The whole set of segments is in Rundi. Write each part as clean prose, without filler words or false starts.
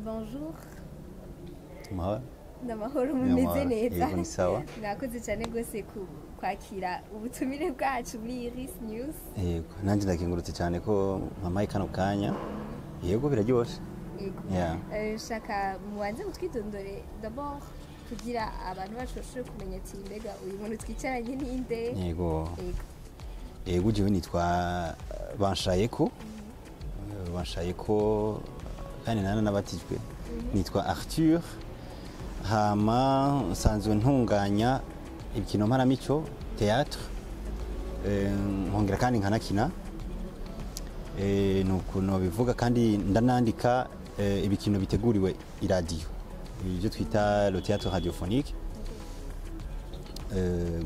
Bonjour. Mahoro. N'amahoro, mumeze neza? Yego, ni sawa. Mwakoze cyane rwose ku kwakira ubutumire bwacu muri Iris News. Yego, nanjye ndakengurutse cyane ko mpaye kano kanya. Yego, biraryoshe. Yego. Yeah. Shaka mubanze mutwidondore d'abord kugira abantu bacu bashobore kumenya ati mbega uyu muntu twicaranye ninde? Yego. Yego. Yego, jewe nitwa Banshayeko. Banshayeko kandi nana nabatijwe. Nitwa Arthur. Hama nsanzwe ntunganya ibikino mparamico, théâtre. Nkongera kandi nkanakina. Nuko nobivuga, kandi ndanandika ibikino biteguriwe iradiyo, ibyo twita le théâtre radiophonique.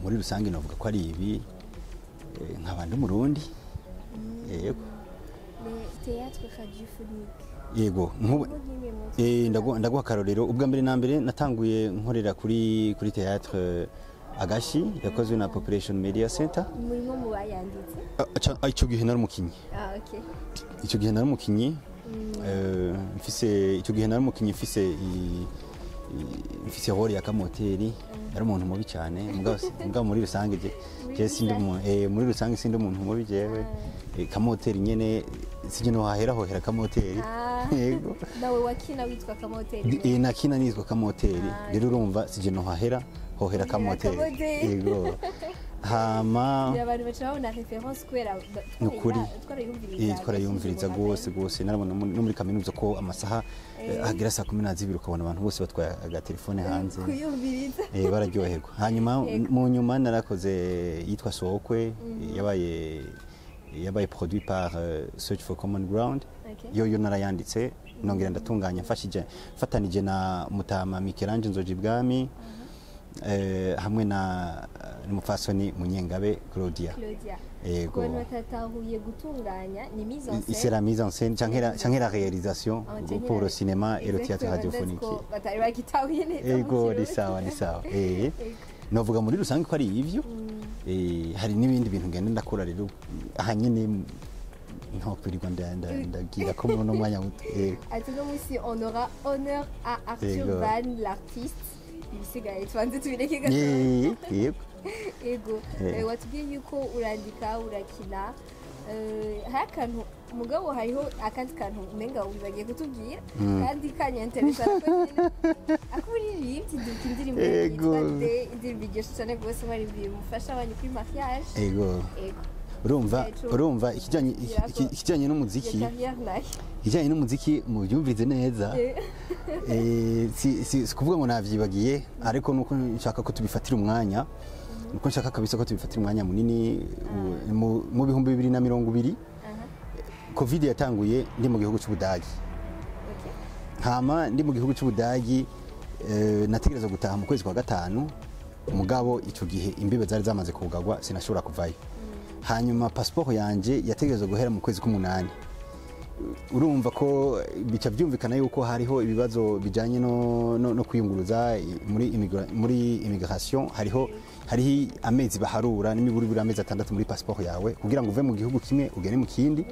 Muri rusange novuga ko ari ibi, nkaba ndi Umurundi, yego. Mais théâtre radiophonique? Yego, nk'ubu Nk'imwe mu ndaguha akarorero. Ubwa mbere na mbere natanguye nkorera kuri théâtre Agashi yakozwe na Population Media Center. Murimo mu bayanditse? Ah, ico gihe nari umukinyi. Ah, ok. Icyo gihe nari umukinyi, mfise, icyo gihe nari umukinyi mfise mfise rôle ya Kamoteri, yari umuntu mubi cyane. Mugabo muri rusange je sindi umuntu, muri rusange sindi umuntu mubi jewe. Kamoteri nyene sije no hahera hohera Kamoteri. Ah. Yego. Nawe wakina witwa Kamoteri? Nakina nitwa Kamoteri. Ah. Rero urumva sije no hahera hohera Kamoteri. Kamoteri. Yego, hama Kugira abantu baca babona référence kubera Nukuri. twarayumviriza. Twarayumviriza rwose rwose. Narabona no muri kaminuza ko amasaha agera saa 12 ukabona abantu bose batwaye agatelefone hanze kuyumviriza. Bararyoherwa. Hanyuma mu nyuma narakoze yitwa Sokwe, yabaye produit par Search for Common Ground. Yo narayanditse nongera ndatunganya mfashije, mfatanije na Mutama Michelange Nzojibwami, hamwe na n'umupfasoni Munyengabe Claudia. Claudia. Yego. Ku bantu batatahuye, gutunganya ni mise en C'est scène? la mise en scène canke la réalisation Ah, pour le cinéma et le théâtre Exactement, radiophonique. ndazi ko batari bagitahuye neza mu Ego, ni Kirundi. sawa, ni sawa. Ego. Novuga muri rusange ko ari ivyo. Hari n'ibindi bintu ngenda ndakora rero ahanyene ntokwirirwa ndagira ko muri uno mwanya muto. Ati uno munsi on aura honneur à Arthur Ego. Van l'artiste, ibisigaye tubanze tubireke gato. Yego. Ego. Watubwiye yuko urandika, urakina. Hari akantu mugabo, hariho akandi kantu umenga wibagiye kutubwira kandi kanyanteresa ako uririmbye ndibuka indirimbo Ego. yitwa De, indirimbo iryoshe cyane rwose mwaririmbiye umufasha wanyu kuri mariage. Ego. Ego. Urumva Ejo. urumva ikijanye ikijanye n'umuziki, iyo carrière nayo. Ikijanye n'umuziki mubyumvirize neza. Si kuvuga ngo navyibagiye, ariko nuko nshaka ko tubifatira umwanya, nuko nshaka kabisa ko tubifatira umwanya munini. Mu 2020, Covid yatanguye ndi mu gihugu c'Ubudagi. Hama ndi mu gihugu c'Ubudagi, nategerezwa gutaha mu kwezi kwa gatanu, mugabo ico gihe imbibe zari zamaze kugarwa, sinashobora kuvayo. Hanyuma passport yanje yategerezwa guhera mu kwezi k'umunani. Urumva ko bica byumvikana yuko hariho ibibazo bijanye no kwiyunguruza muri immigration. Hariho amezi baharura n'imiburiburi amezi 6 muri passport yawe kugira ngo uve mu gihugu kimwe ugere mu kindi,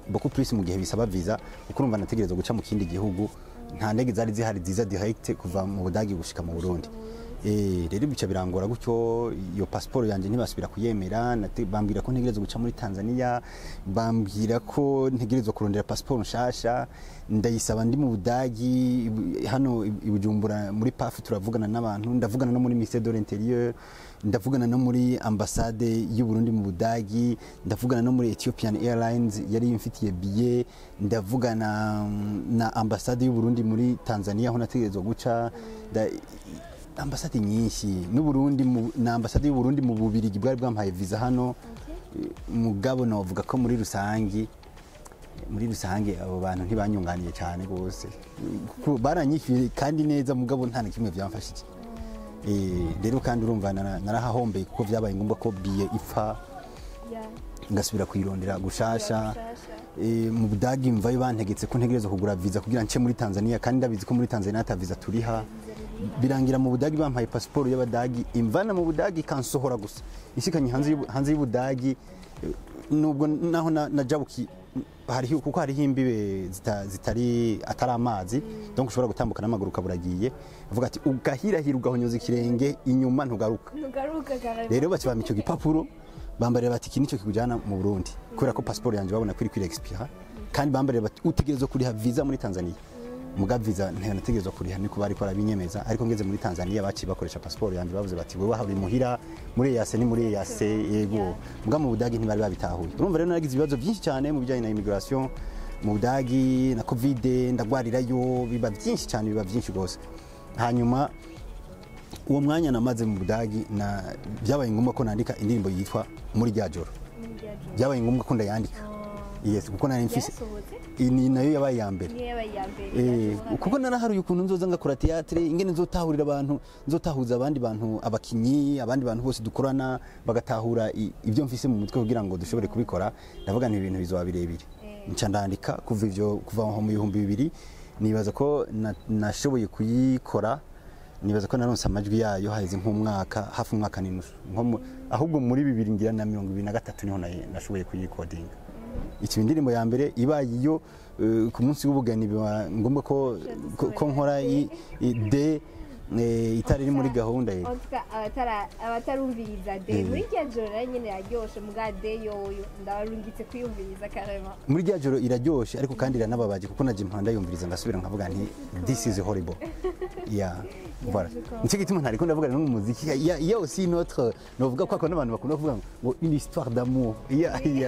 beaucoup plus mu gihe bisaba visa, kuko urumva nategerezwa guca mu kindi gihugu, nta ndege zari zihari ziza direct kuva mu Budagi gushika mu Burundi. Rero bica birangora gutyo, iyo passport yanje ntibasubira kuyemera. Bambwira ko ntegerezwa guca muri Tanzania, bambwira ko ntegerezwa kurondera passport nshasha, ndayisaba ndi mu Budagi hano i Bujumbura muri PAF. Turavugana n'abantu, ndavugana no muri ministère de l'Intérieur, ndavugana no muri ambassade y'u Burundi mu Budagi, ndavugana no muri Ethiopian Airlines yari imfitiye billet, ndavugana na ambassade y'u Burundi muri Tanzania aho nategerezwa guca, ambasade nyinshi n'u Burundi na ambasade y'u Burundi mu Bubirigi bwari bwampaye visa hano. Mugabo novuga ko muri rusange abo bantu ntibanyunganiye cyane rwose, kuko baranyishyuye kandi neza, mugabo nta na kimwe byamfashije. Rero kandi urumva narahahombeye kuko byabaye ngombwa ko billet ipfa, ngasubira kuyirondera gushasha. Gushasha. Mu Budagi mvayo bantegetse ko ntegerezwa kugura visa kugira nce muri Tanzania, kandi ndabizi ko muri Tanzania ata visa turiha. Birangira mu Budagi bampaye pasiporo y'Abadagi, imvana mu Budagi ikansohora gusa ishikanye hanze y'Ubudagi. Nubwo naho na jabuki hariho, kuko hariho imbibe zitari atari amazi, donc ushobora gutambuka n'amaguru ukaburagiye. Avuga ati ugahirahira ugahonyoza ikirenge inyuma ntugaruka. Ntugaruka carrément. Rero baca bampa icyo gipapuro, bambarira bati iki nicyo kikujyana mu Burundi, kubera ko pasiporo yanjye babona ko iri kuri expira. Kandi bambarira bati utegerezwa kuriha visa muri Tanzania. Muga visa ntegerezwa kuriha, niko bariko barabinyemeza. Ariko ngeze muri Tanzania baciye bakoresha pasiporo yanjye, bavuze bati wewe uri muhira muri EAC, ni muri EAC. Yego, muga mu Budagi ntibari babitahuye. Urumva rero naragize ibibazo byinshi cyane mu bijyanye na immigration mu Budagi na Covid, ndagwarirayo, biba byinshi cyane, biba byinshi rwose. Hanyuma uwo mwanya namaze mu Budagi na byabaye ngombwa ko nandika indirimbo yitwa Muri rya joro. Muri rya joro. Byabaye ngombwa ko ndayandika, yes, kuko nari mfise Yarasohotse? Iyi ni nayo yabaye iya mbere. Niyo yabaye iya mbere. Kuko naraharuye ukuntu nzoza ngakora théâtre, ingene nzotahurira abantu, nzotahuza abandi bantu, abakinyi, abandi bantu bose dukorana bagatahura ibyo mfise mu mutwe kugira ngo dushobore kubikora. Ndavuga nti ibintu bizoba birebire. Nca ndandika kuva ivyo, kuva aho mu 2000. Nibaza ko nashoboye kuyikora, nibaza ko naronse amajwi yayo haheze nk'umwaka, hafi umwaka n'inusu, ahubwo muri 2023 niho nashoboye kuyikodinga. Iki indirimbo ya mbere ibaye iyo ku munsi w'ubugeni biba ngombwa ko nkora de itari iri muri gahunda ye. En tout cas, abatarumviriza de Muri rya joro nayo nyene yaryoshe, muga de yoyo ndabarungitse kuyumviriza carrément. Muri rya joro iraryoshe, ariko kandi iranababaje, kuko naje mpanda yumviriza ngasubira nkavuga nti this is horrible. Yeah, voilà. Je comprends. Nicyo gituma ntariko ndavuga no mu muziki, il y a aussi une autre, novuga ko akona abantu bakunda kuvuga ngo une histoire d'amour. Yeah, ego. Il y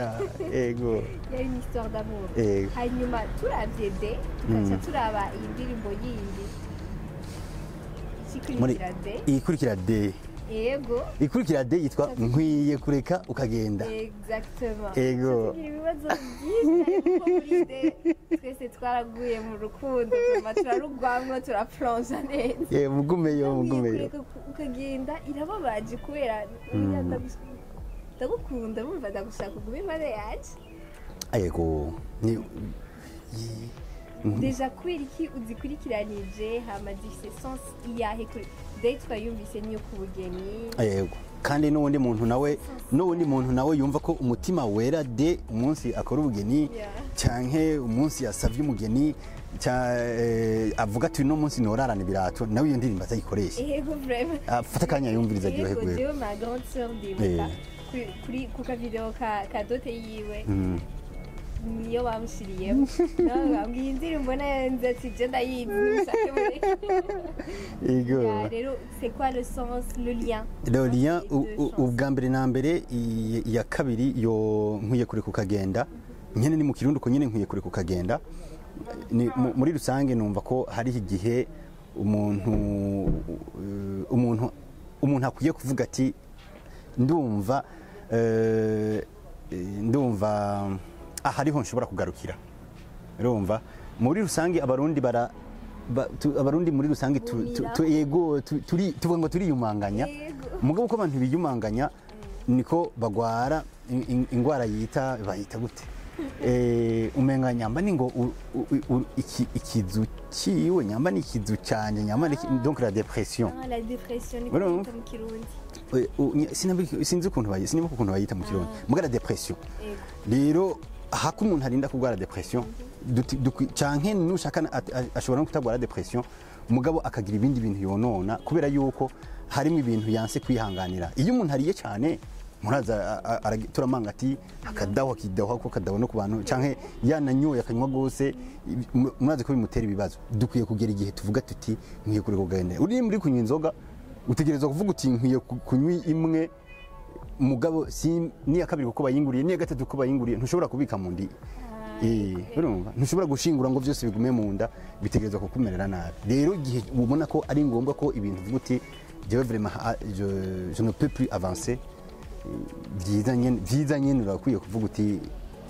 a une histoire d'amour. Hanyuma turavye de, tukaca turaba iyi ndirimbo yindi Muri ikurikira de. Ikurikira de. Yego. Ikurikira de yitwa Nkwiye kureka ukagenda. Exactement. Ego. Tugira ibibazo byinshi cyane, kuko muri de twese twaraguye mu rukundo vraiment, turarugwamwo, turaplonja neza. Mugumeyo, mugumeyo. Kureka ukagenda irababaje, kubera oya, ndagukunda, bumva ndagushaka ugume impande yanje. Yego, ni Déjà, kubera iki uzikurikiranije, hama zifise sens iyahe? Kuri de twayumvise niyo ku bugeni. Yego, kandi n'uwundi muntu nawe yumva ko umutima wera de umunsi akora ubugeni canke umunsi yasavye umugeni, avuga ati uno munsi norarana ibirato, nawe iyo ndirimbo azayikoresha. Yego, vraiment. Afata akanya yumviriza, Yego. aryoherwe. Jewe ma grande sœur, ndibuka kuri ku kavideo ka dote yiwe, niyo bamushiriyemo, nawe bambwiye indirimbo nayo nzi, ati je ndayizi, nimushake mureke. Yego. Ya, rero c'est quoi le sens, le lien Le lien, entre les deux chansons? Ubwa mbere na mbere, iya kabiri yo Nkwiye kureka ukagenda nyene ni mu Kirundi uko nyene, Nkwiye kureka ukagenda ni muri rusange numva ko hariho igihe umuntu akwiye kuvuga ati ndumva ahariho nshobora kugarukira. Urumva muri rusange Abarundi bara ba, tu, Abarundi muri rusange yego, turi tuvuga ngo turiyumanganya. Mugabo uko abantu biyumanganya niko bagwara ingwara yita, bayita gute, umenga nyamba ni ngo ikizu ciwe, nyamba ni ikizu canje, nyamba ni donc la dépression. Ah, la dépression niko Urumva? bita mu Kirundi. Sinzi ukuntu bayita, sinibuka ukuntu bayita mu Kirundi, muga la dépression. Rero hako umuntu arinda kurwara dépression, canke nushaka ashobora no kutagwara dépression, mugabo akagira ibindi bintu yonona kubera yuko harimo ibintu yanse kwihanganira. Iyo umuntu ariye cyane, muraza turamanga ati akadaho akidaho ko kadaho no ku bantu, canke yananyoye akanywa gose, murazi ko bimutera ibibazo. Dukwiye kugera igihe tuvuga tuti nkwiye kureka kugenda. Uri muri kunywa inzoga, utegerezwa kuvuga uti nkwiye kunywa imwe, mugabo si niya kabiri kuko bayinguriye, niya gatatu kuko bayinguriye. Ntushobora kubika mu ndi, urumva ntushobora gushingura ngo byose bigume mu nda, bitegerezwa kukumerera nabi. Rero igihe ubona ko ari ngombwa ko ibintu uvuga uti jewe vraiment, je ne peux plus avancer, byiza nyene, byiza nyene, urakwiye kuvuga uti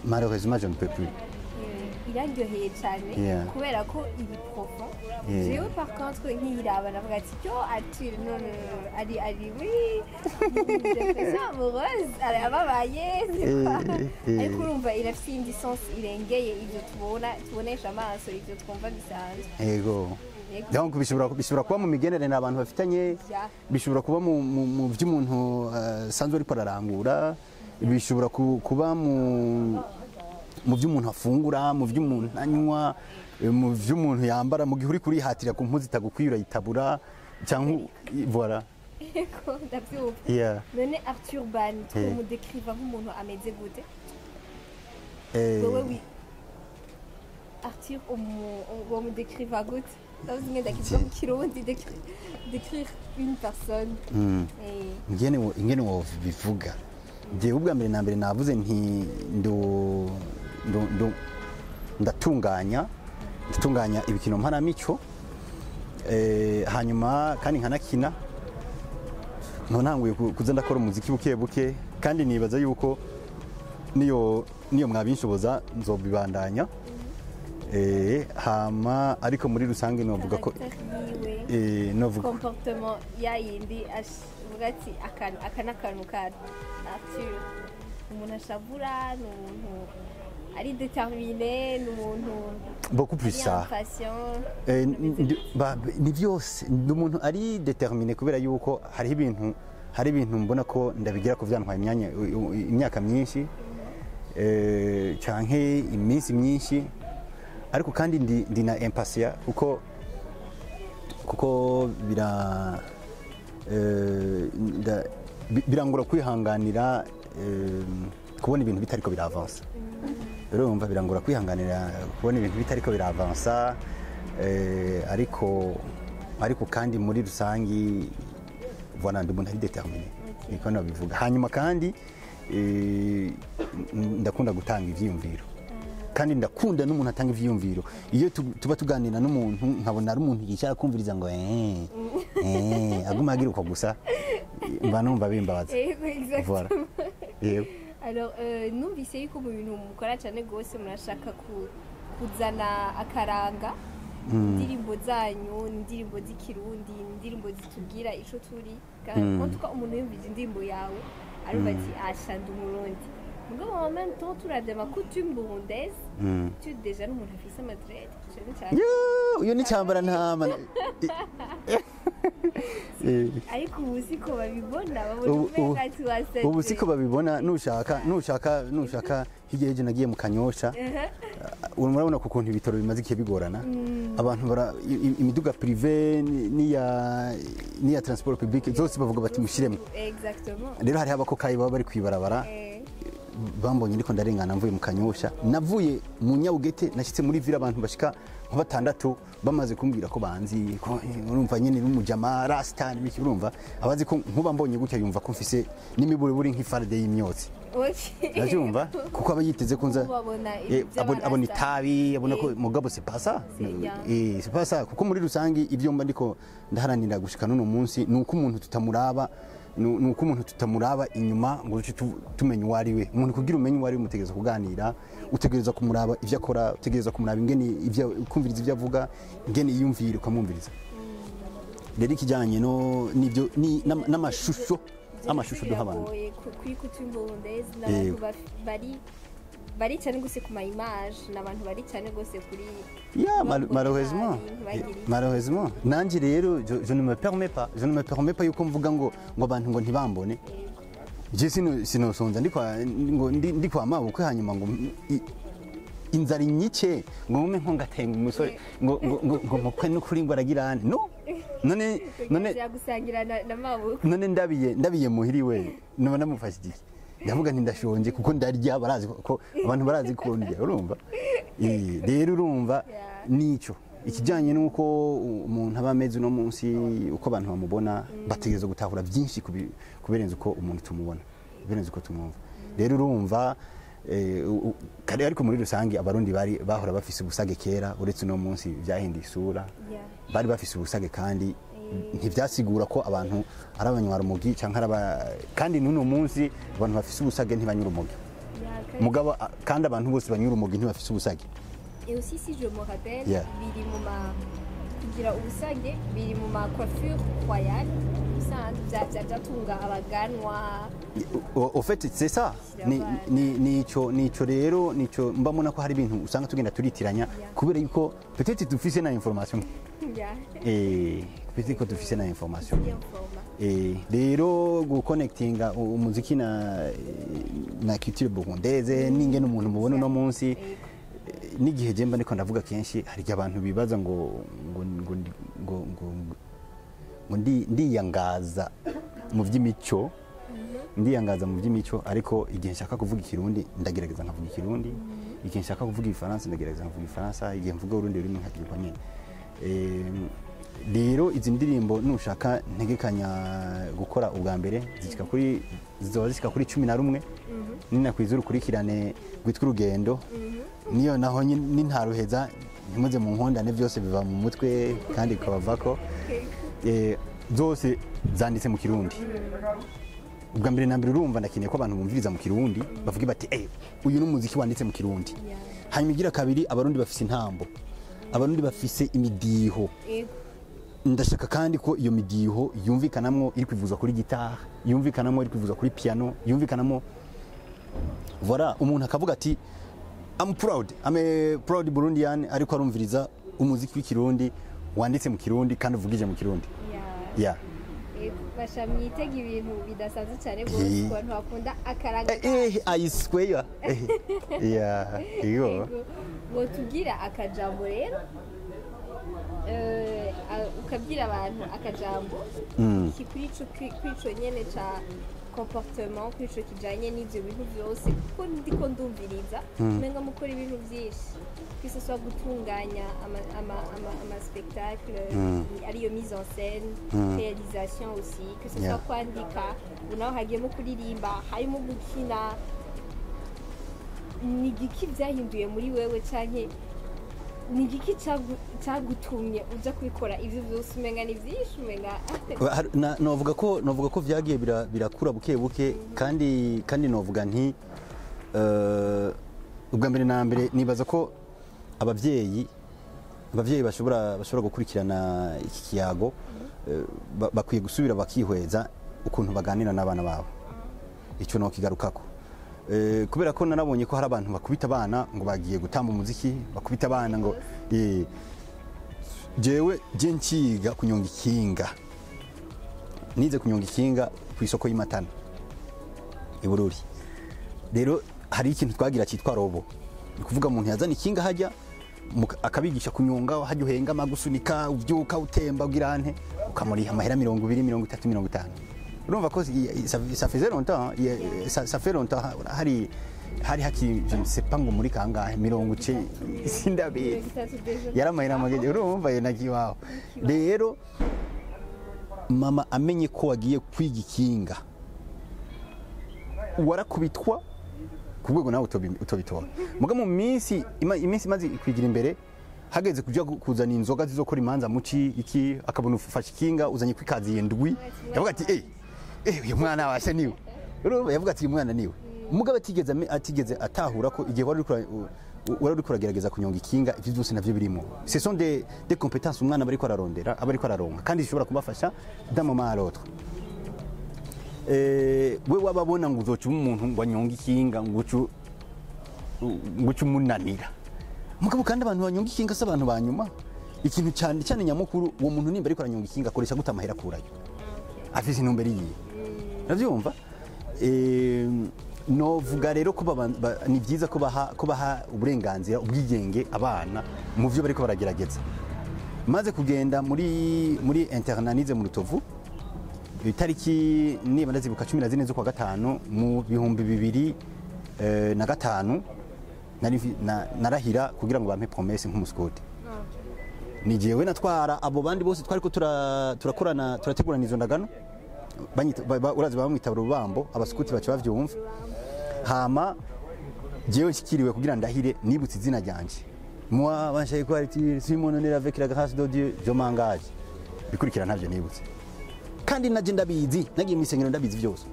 malheureusement je ne peux plus. Iraryoheye cyane kubera ko iri profond. Jewe par contre nkiyiraba navuga ati yo, Arthur, no, no, no, ari muri dépression amoureuse, arababaye, c'est quoi? Ariko urumva irafite iyindi sens irengeye ibyo tubona, tubonesha amaso, ibyo twumva bisanzwe. Yego. Yego. Donc bishobora kuba mu migenderanire abantu bafitanye, bishobora kuba mu by'umuntu asanzwe ariko ararangura, bishobora kuba mu by'umuntu afungura, mu by'umuntu anywa, mu by'umuntu yambara. Mu gihe uri kurihatira ku mpuzu itagukwiye urayitabura cyangwa voilà. Yego, ndabyumva. None Arthur Ban twomudekriva nk'umuntu ameze gute? Wewe wi Arthur womudekriva gute? Ndavuze ngenda kivuga mu Kirundi, décrire une personne. Ingene wobivuga, jewe ubwa mbere na mbere navuze nti ndatunganya ibikino mparamico, hanyuma kandi nkanakina, nkaba ntanguye kuza ndakora umuziki buke buke, kandi nibaza yuko niyo mwabinshoboza nzobibandanya. Hama ariko muri rusange novuga ko Caractère yiwe, novuga comportement ya yindi avuga ati akantu aka n'akantu ka Arthur: umuntu ashavura, ni umuntu ari déterminé, ni umuntu beaucoup plus ari ça. impatient? Ni byose. Ndi umuntu ari déterminé kubera yuko hariho ibintu, hari ibintu mbona ko ndabigira ko byantwaye imyanya, imyaka myinshi, canke iminsi myinshi. Ariko kandi ndi na impatient kuko birangora kwihanganira kubona ibintu bitariko biravansa. Urumva, birangora kwihanganira kubona ibintu bitariko biravansa, ariko kandi muri rusangi, voilà, ndi umuntu ari déterminé, niko nabivuga. Hanyuma kandi ndakunda gutanga ivyiyumviro, kandi ndakunda n'umuntu atanga ivyiyumviro. Iyo tuba tuganira n'umuntu nkabona ari umuntu yicara kumviriza ngo eh eh, aguma agira uko gusa, mba numva bimbabaza. Yego, exactement. Voilà, yego. Alors, numvise yuko mu bintu mukora cyane rwose murashaka kuzana akaranga. Indirimbo zanyu ni indirimbo z'Ikirundi, ni indirimbo zitubwira ico turi. Kandi en tout cas umuntu yumvise indirimbo yawe arumva ati asha, ndi Umurundi. Mugabo en même temps turavye ama coutume burundaise, tu déjà n'umuntu afise ama dreads cyane cyane. Yoo, uyu ni cyambara ntama. Ariko ubu siko babibona, babona umenga tuwasaze. Ubu siko babibona. Nushaka hirya y'ejo nagiye mu Kanyosha. Ubu murabona ku kuntu ibitaro bimaze igihe bigorana, abantu bara imiduga privé n'iya transport public zose bavuga bati mushyiremo. Rero hariho abakokayi baba bari kwibarabara. Bambonye ndiko ndarengana mvuye mu Kanyosha, navuye mu Nyabugete, nashyitse muri ville abantu bashika nka batandatu bamaze kumbwira ko banzi, ko urumva nyine n'umujama rasta n'ibiki. Urumva abazi ko nkuba mbonye gutya yumva ko mfise n'imiburiburi nk'ifarde y'imyotsi. Urabyumva, kuko aba yiteze ko nza Babona abona itabi, abona ko mugabo c'est pas ça. C'est bien. C'est pas ça, kuko muri rusangi ibyo mba ndiko ndaharanira gushika n'uno munsi ni uko umuntu tutamuraba, ni uko umuntu tutamuraba inyuma ngo duce tumenya uwo ari we. Umuntu kugira umenye uwo ari we mutegereza kuganira, utegereza kumuraba ibyo akora, utegereza kumuraba ingene ibyo, kumviriza ibyo avuga, ingene yiyumvira, ukamwumviriza. Rero ikijyanye no n'ibyo n'amashusho, amashusho duha abantu. Biragoye kuri coutume burundaise n'abantu bari cyane gose ku ma image, n'abantu bari cyane gose kuri Yeah, ntibabone malheureusement. nabi, ntibagire iki. Malheureusement. Nanjye rero je ne me permets pas, je ne me permets pas yuko mvuga ngo abantu ngo ntibambone. Je sinosonza ndi kwa ngo ndi kwa mabukwe, hanyuma ngo inzara inyice ngo ngume nko ngatenga umusore ngo mukwe n'ukuri ngo aragirane no none Tukagira gusangira na mabukwe. None ndabiye muhiriwe none namufashe iki? Ndavuga nti ndashonje kuko ndarya, barazi ko abantu barazi ko ndya, urumva. Rero urumva nico ikijyanye n'uko umuntu aba ameze uno munsi, uko abantu bamubona, bategereza gutahura byinshi kubirenza uko umuntu tumubona, kubirenza uko tumwumva. Rero urumva kare, ariko muri rusange Abarundi bari bahora bafise ubusage kera, uretse uno munsi byahinduye isura. Bari bafise ubusage kandi ntibyasigura ko abantu ari abanywarumogi cyangwa ari aba, kandi n'uno munsi abantu bafise ubusage ntibanyura urumogi. Yeah, kandi Mugabo kandi abantu bose banyura urumogi ntibafise ubusage. Et aussi, si je me rappelle, biri mu ma kugira ubusage, biri mu ma coiffure royale ubusanzwe byatunga abaganwa. Au fait, c'est ça. Ni nico rero nico mba mbona ko hari ibintu usanga tugenda turitiranya kubera yuko peut-être dufise na information. Peut-être ko dufise na information. Bien format. Rero guconnectinga umuziki na culture burundaise n'ingene umuntu mubona uno munsi, n'igihe je mba ndiko ndavuga kenshi, hari igihe abantu bibaza ngo ndiyangaza mu by'imico, ndiyangaza mu by'imico, ariko igihe nshaka kuvuga Ikirundi ndagerageza nkavuga Ikirundi, igihe nshaka kuvuga Igifaransa ndagerageza nkavuga Igifaransa, igihe mvuga urundi rurimi nkagira uko nyene. Rero izi ndirimbo nushaka ntegekanya gukora ubwa mbere zishika kuri, zizoba zishika kuri 11, ninakwiza urukurikirane rwitwa Urugendo, niyo naho nintaruheza ntimuze mu nkondane, byose biva mu mutwe kandi bikabavako. Zose zanditse mu Kirundi. Ubwa mbere na mbere urumva ndakeneye ko abantu bumviriza mu Kirundi bavuge bati: "Eh, uyu ni umuziki wanditse mu Kirundi." Hanyuma igira kabiri, Abarundi bafise intambo, Abarundi bafise imidiho. Ndashaka kandi ko iyo midiho yumvikanamwo iri kwivuzwa kuri gitari, yumvikanamwo iri kwivuzwa kuri piano, yumvikanamo, voilà, umuntu akavuga ati: "I'm proud, I'm a proud Burundian," ariko arumviriza umuziki w'Ikirundi wanditse mu Kirundi kandi uvugije mu Kirundi. Yeah. Yego, basha mwitega ibintu bidasanzwe cyane rwose ku bantu bakunda akaranga. I swear, yeah, yego. Yego. Wotubwira akajambo rero, ukabwira abantu akajambo kuri ico nyene ca comportement, kuri ico kijanye n'ivyo bintu vyose, kuko ndiko ndumviriza umenga mukora ibintu vyinshi, que ce soit gutunganya ama spectacle, ariyo mise en scène, réalisation aussi, que ce soit kwandika, ubu naho hagiyemo kuririmba, harimo gukina. Ni igiki byahinduye muri wewe, canke ni igiki cyagutumye uja kubikora ivyo vyose? Umenga ni vyinshi, umenga Novuga ko vyagiye birakura buke buke, kandi novuga nti ubwa mbere na mbere nibaza ko abavyeyi bashobora gukurikirana iki kiyago, bakwiye gusubira bakihweza ukuntu baganira n'abana babo. Icyo nokigarukako, kubera ko narabonye ko hari abantu bakubita abana ngo bagiye gutamba umuziki, bakubita abana ngo jewe je nkiga kunyonga ikinga, nize kunyonga ikinga ku isoko y'imatana i Bururi. Rero hari ikintu twagira cyitwa robo, ni kuvuga umuntu yazana ikinga hajya akabigisha kunyonga, hajya uhengama, gusunika, ubyuka, utemba, ugira ante, ukamuriha amahera 20, 30, 50. Urumva ko ça faisait longtemps, ça fait longtemps, hari haki, je ne sais pas ngo muri kangahe, 90, sindabizi. 30 déjà. Yari amahera amagege, urumva yo nakiwaho. Rero mama amenye ko wagiye kwiga ikinga, warakubitwa ku rwego nawe utobitora. Muga mu minsi iminsi imaze kwigira imbere, hageze kuja kuzana inzoga zizokora imanza muci iki, akabona ufashe ikinga uzanye kwikaziye ndwi, yavuga ati: "Eh eh, uyu mwana washe niwe." Urumva, yavuga ati: "Uyu mwana niwe." Mugabo atigeze atahura ko igihe wari uriko uragerageza kunyonga ikinga, ivyo byose navyo birimo, ce sont des compétences umwana aba ariko ararondera, aba ariko araronka, kandi zishobora kubafasha d'un moment à l'autre. We wababona ngo uzoca uba umuntu ngo anyonge ikinga, ngo uce umunanira. Mugabo kandi abantu banyonga ikinga si abantu ba nyuma. Ikintu cyane cyane nyamukuru, uwo muntu nimba ariko aranyonga ikinga, akoresha gute amahera akurayo, afise intumbero yiye, uravyumva? Novuga rero ko ni byiza ko baha uburenganzira, ubwigenge abana mu byo bariko baragerageza. Maze kugenda muri internat nize mu Rutovu, itariki niba ndazibuka 14 z'ukwa gatanu mu 2005, narahira kugira ngo bampe promesse nk'umuskoti. Ni jewe natwara abo bandi bose twariko turakorana, turategurana izo ndagano. Urazi bamwita rubambo, abaskuti baca bavyumva. Hama jewe nshikiriwe kugira ndahire, nibutse izina ryanje: "Moi, Banshayiko Arthur, si mon honneur, avec la grâce de Dieu, je m'engage." Bikurikira ntavyo nibutse, kandi naje ndabizi, nagiye mu isengero ndabizi byose.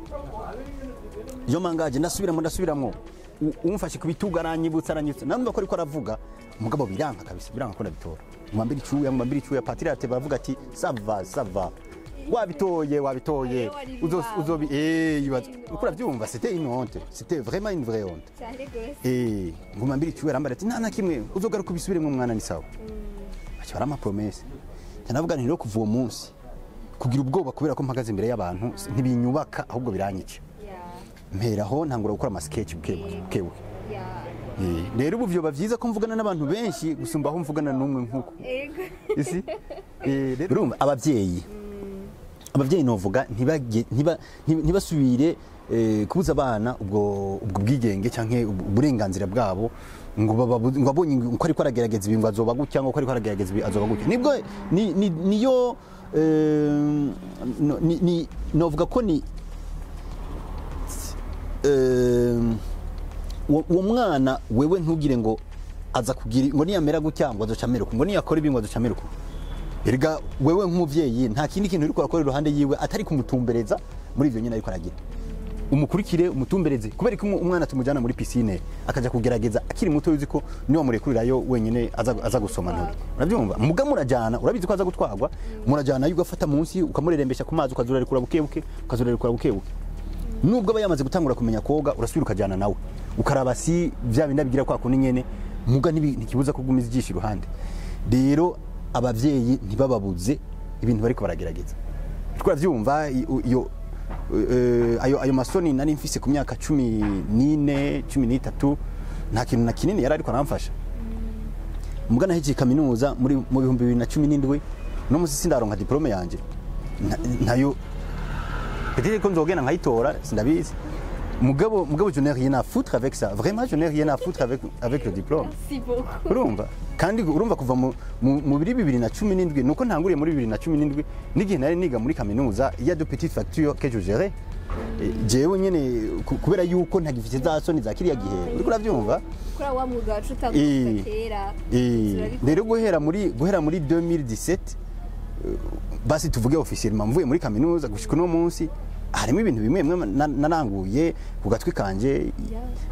"Je m'engage", ndasubiramo, ndasubiramo. Umfashe ku bitugu, aranyibutsa, aranyibutsa, namva ko ariko aravuga, mugabo biranka kabisa, biranka ko ndabitora. Mwambira icuya, mwambira icuya, patiri ate baravuga ati: "Ça va, ça va, wabitoye, wabitoye." Wari Uzo rubavu. Uzobi ibaza uko uravyumva, c'était une honte, c'était vraiment une vraie honte. Cyane rwose. Nguma mbiri icuya, arambara ati: "Nta na kimwe, uzogaruka ubisubiremo mwana, ni sawa." Aca barampa promesse. Ndavuga nti rero kuva uwo munsi, kugira ubwoba kubera ko mpagaze imbere y'abantu ntibinyubaka, ahubwo biranyica. Mperaho ntangura gukora ama sketch buke buke buke buke. Rero ubu vyoba vyiza ko mvugana n'abantu benshi gusumba aho mvugana n'umwe nk'uko isi. Rero urumva abavyeyi novuga ntibasubire kubuza abana ubwo bwigenge canke uburenganzira bwabo, ngo ngo abonye ngo ariko aragerageza ibi ngo azoba gutya, ngo ariko aragerageza ibi azoba gutya. Nibwo niyo no, novuga ko ni uwo mwana wewe ntugire ngo aza kugira ngo niyamera gutya ngo azoca amera uku, ngo niyakora ibi ngo azoca amera uku. Erega wewe nk'umuvyeyi nta kindi kintu uriko urakora iruhande yiwe atari kumutumbereza muri ivyo nyene ariko aragira. Umukurikire, umutumbereze. Kubera ko umwana tumujyana muri piscine akaja kugerageza akiri muto, uzi ko niba murekurirayo wenyine aza gusoma nturi, urabyumva? Muga murajyana, urabizi ko aza gutwarwa, murajyana, ugafata munsi ukamurerembesha ku mazi, ukazurarekura buke buke, ukazurarekura buke buke. Nubwo aba yamaze gutangura kumenya koga, urasubira ukajyana nawe ukaraba si bya bindi abigira kwa kundi nyene, muga ntikibuza kugumiza ijisho iruhande. Rero abavyeyi ntibababuze ibintu bariko baragerageza. Turavyumva iyo ayo masoni nari mfise ku myaka 14, 13, nta kintu na kinini yari ariko aramfasha. Muga nahejeje kaminuza muri mu 2017, no musi sindaronka diplôme yanje. Ntayo. Peut-être ko nzogenda nkayitora, sindabizi. Mugabo je n'ai rien à foutre avec ça, vraiment, je n'ai rien à foutre avec le diplôme. Merci beaucoup. Urumva, kandi urumva kuva mu biri 2017, nuko ntanguriye muri 2017, n'igihe nari niga muri kaminuza, il y a de petites factures que je gérais. Jewe nyene kubera yuko ntagifite za soni za kiriya gihe, uriko uravyumva? Kuri wa mwuga wacu utanguye kera. Turabikora. Rero guhera muri 2017, basi tuvuge officiellement mvuye muri kaminuza, gushika uno munsi harimo ibintu bimwe bimwe naranguye ku gatwi kanje,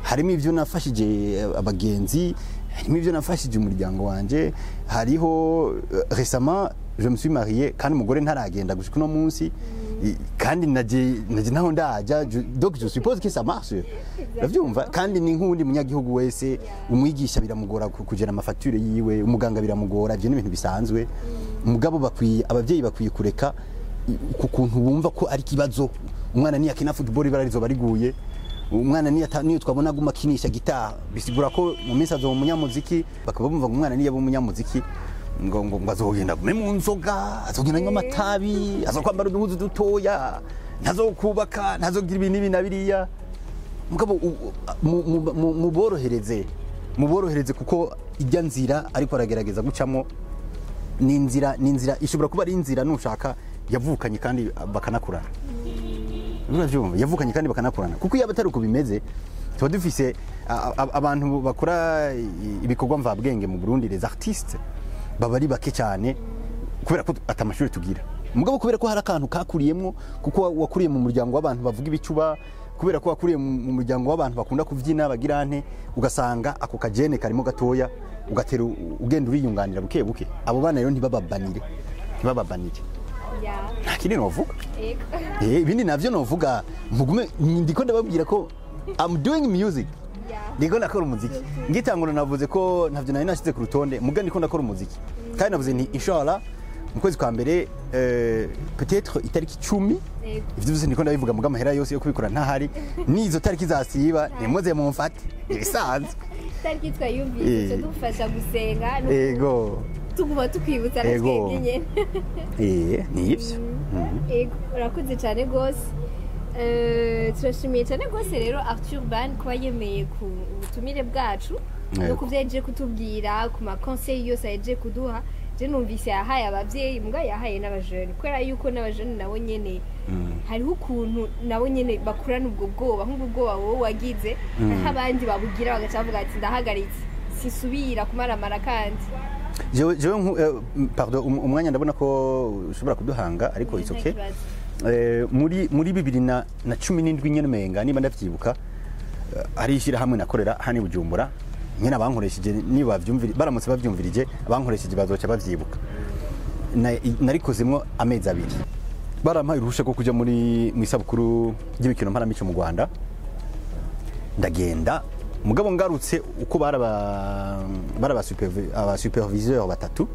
harimo ibyo nafashije abagenzi, harimo ibyo nafashije umuryango wanje, hariho récemment je me suis marié, kandi umugore ntaragenda gushika uno munsi. Kandi naje naho ndaja, donc je suppose que ça marche, uravyumva? Kandi ni nk'uwundi munyagihugu wese, umwigisha biramugora kugera ama factures yiwe, umuganga biramugora, ibyo ni ibintu bisanzwe. Mugabo bakwiye, abavyeyi bakwiye kureka ku kuntu bumva ko ari ikibazo umwana niyakina football ibara rizoba riguye, umwana niyo twabona aguma akinisha gitara bisigura ko mu minsi azoba umunyamuziki. Bakaba bumva ngo umwana niyaba umunyamuziki ngo azogenda agume mu nzoga, azogenda anywa amatabi, azokwambara uduhuzu dutoya, ntazokubaka, ntazogira ibi n'ibi na biriya. Mugabo muborohereze, muborohereze, kuko ijya nzira ariko aragerageza gucamo ni inzira ishobora kuba ari inzira nushaka yavukanye kandi bakanakurana, uravyumva? Yavukanye kandi bakanakurana, kuko iyo atari uko bimeze tuba dufise abantu bakora ibikorwa mvabwenge mu Burundi, les artistes baba ari bake cyane kubera ko atamashuri tugira. Mugabo kubera ko hari akantu kakuriyemwo, kuko wakuriye mu muryango w'abantu bavuga ibicuba, kubera ko wakuriye mu muryango w'abantu bakunda kubyina bagira nte, ugasanga ako kajene karimo gatoya, ugatera ugenda uriyunganira buke buke. Abo bana rero ntibababanire, ntibababanire. Nta kindi novuga. Ibindi navyo novuga, mugume ndiko ndababwira ko I'm doing music. Ndiko ndakora umuziki. Ngitangura navuze ko ntavyo nari nashize ku rutonde, muga ndiko ndakora umuziki. Kandi navuze nti inshallah mu kwezi kwa mbere, peut-être itariki 10. Ivyo vyose ndiko ndabivuga, muga amahera yose yo kubikora ntahari. Nizo tariki zasiba nimuze mumfate, ibisanzwe. Tariki twayumvise, dufasha gusenga no tuguma tukwibutsa na twebwe nyene. Ni ivyo. Ego, urakoze cyane rwose. Turashimiye cyane rwose rero Arthur Ban kuba yemeye ku butumire bwacu no ku byo yaje kutubwira, ku ma conseils yose yaje kuduha. Je numvise yahaye abavyeyi, mbwa yahaye n'abajene, kubera yuko n'abajene nabo nyene hariho ukuntu nabo nyene bakurana ubwo bwoba, nk'ubwo bwoba wowe wagize, hariho abandi babugira bagaca bavuga ati: "Ndahagaritse, sisubira kumaramara." Kandi Jewe pardon, umwanya ndabona ko ushobora kuduhanga, ariko it's Nta okay. kibazo. Muri 2017 nyene menga, niba ndavyibuka, Hari ishyirahamwe nakorera hano i Bujumbura nyine, abankoresheje niba bavyumviri, baramutse bavyumvirije, abankoresheje bazoca bavyibuka. Narikozemwo amezi 2, barampaye uruhusha rwo kuja muri mu isabukuru ry'imikino mparamico mu Rwanda. Ndagenda, mugabo ngarutse uko baraba aba superviseur batatu,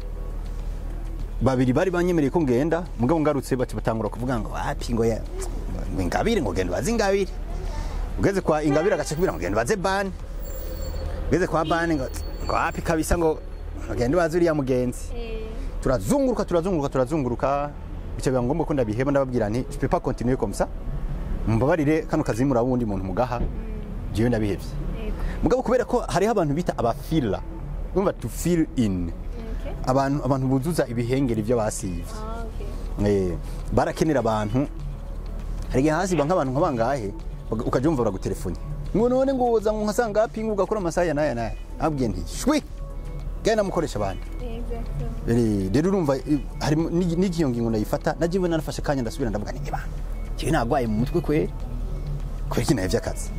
babiri bari banyemereye ko ngenda, mugabo ngarutse baca batangura kuvuga ngo wapi, ngo ya ngo Ingabire, ngo genda baze Ingabire. Ugeze kwa Ingabire agaca kubira ngo genda baze Bani. Ugeze kwa Bani ngo wapi kabisa, ngo genda baze uriya mugenzi. Turazunguruka, turazunguruka, turazunguruka, bica biba ngombwa ko ndabiheba. Ndababwira nti: "Je peux pas continuer comme ça, mumbabarire, kano kazi muraba wundi muntu mugaha, jewe ndabihevye." Mugabo kubera ko hariho abantu bita abafila, urumva, to fill in, abantu buzuza ibihengeri byo basivye. Ah, okay. Barakenera abantu. Hari igihe hasiba nk'abantu nka bangahe, ukajya wumva baragutelefone ngo none ngo woza ngo nkasanga hapi, ngo ugakora amasaha ya n'aya n'aya. Abwiye nti: "Shwi, genda namukoresha abandi." Rero urumva, harimo n'igiyo ngingo ndayifata nagiye narafashe akanya, ndasubira ndavuga nti: "Ebana, jewe nagwaye mu mutwe kweri, kubera iki nahevye akazi?"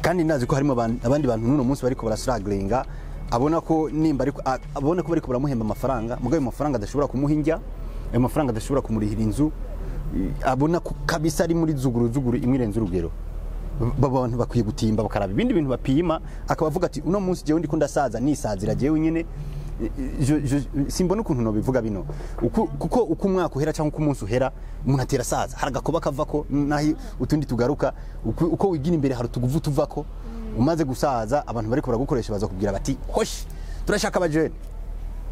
Kandi ndazi ko harimo abandi bantu n'uno munsi bariko barasiragiringa, abona ko nimba ariko abona ko bariko baramuhemba amafaranga, mugabo ayo mafaranga adashobora kumuha indya, ayo mafaranga adashobora kumurihira inzu, abona ko kabisa ari muri zuguru zuguru imwe irenze urugero. Abantu bakwiye gutimba bakaraba ibindi bintu bapima, akaba avuga ati: "Uno munsi jewe ndiko ndasaza, nisazira jewe nyene." Simbona ukuntu nobivuga bino. Kuko uko umwaka uhera cyangwa uko umunsi uhera, umuntu atera asaza. Hari agakoba kavako naho utundi tugaruka. Uko wigira imbere hari utuguvu tuvako. Umaze gusaza, abantu bariko baragukoresha baza kubwira bati: "Hoshi, turashaka abajene."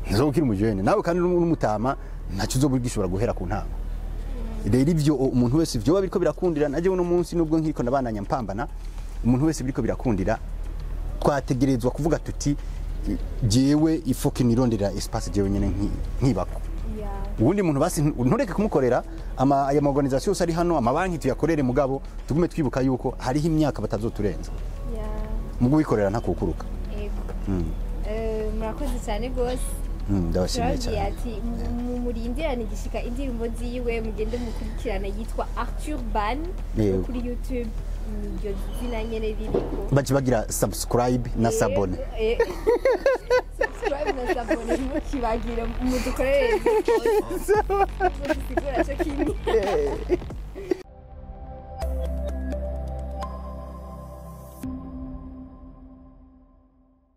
Ntuzokiri umujene nawe kandi n'umutama, ntacyo uzoba ugishobora guhera ku ntango. Rero ivyo umuntu wese ivyo biriko birakundira, naje uno munsi nubwo nkiriko ndabandanya mpambana, umuntu wese biriko birakundira, twategerezwa kuvuga tuti: "Jewe ifoke nirondera espace jewe nyene nkibako." Uwundi muntu basi ntureke kumukorera. Ama aya ma organisation yose ari hano, amabanki tuyakorere, mugabo tugume twibuka yuko hariho imyaka batazoturenza. Mu guwikorera ntakukuruka. Yego. Murakoze cyane rwose. Ndabashimiye Turababwiye cyane. ati murindirane igishika indirimbo ziwe, mugende mukurikirana, yitwa Arthur Ban. Kuri YouTube niryo zina nyene ririko. Bace bagira subscribe na s'abonner. Subscribe na s'abonner, ntimukibagire, mudukorere, mudusigura cyo kimwe.